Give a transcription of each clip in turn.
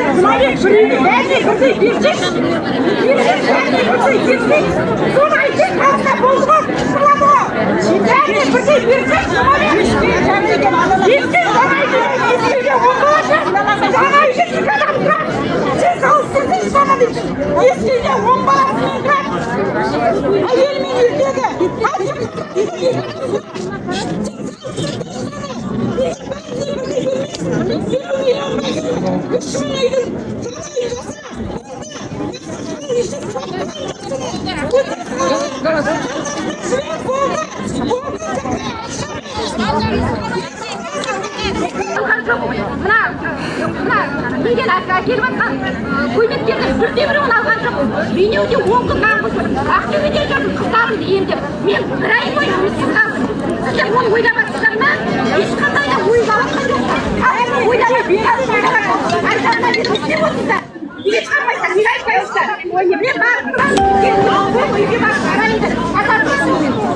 Жұмабек, бір үйді бәріне бірдей берсеңші. Берсеңші, бәріне бірдей берсеңші. Соны айтсаң, халыққа болды ғой, қышқырлады ғой. Бәріне бірдей берсеңші, Жұмабек. Еске жаңа үйде, ескі үйде 10 бала тұрады. Жаңа үйде екі адам тұрады. Сен салыстырсайшы соны дейсің. Ескі үйде 10 баласымен тұрады. Әйелі мен еркегі. Ал үйде екі адам тұрады. Сен салыстырсайшы соны. Неге бәріне бірдей бермейсің? 50 миллион ба, 3000 үйдің жаңа үй жаса. Болды. Болды. Болды. Алған жоқ. Мына неден әкеліп жатқан көмектердің бірде біреуін алған жоқпын. Бейнеуде 10 күн қаңғып жүрмін, Ақтөбеде жүрдім қыздарымды емдеп. Мен бір ай бойы жұмыссыз қалдым. Сіздер оны ойлап жатсыздар ма? Ешқандай да ойлап жатқан жоқсыздар. Ойлап, не істеп отырсыздар? Неге шығармайсыздар? Неге айтпайсыздар? Мен барып тұрамын, үйге барып қарайын,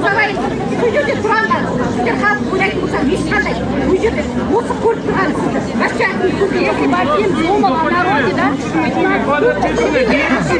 салайын, сол жерде тұрамын. Сіздер халық ойлайтын болсаң, ешқандай ол жерде осы көріп тұрған сіздер вообще. Если бы аким думал о народе, да,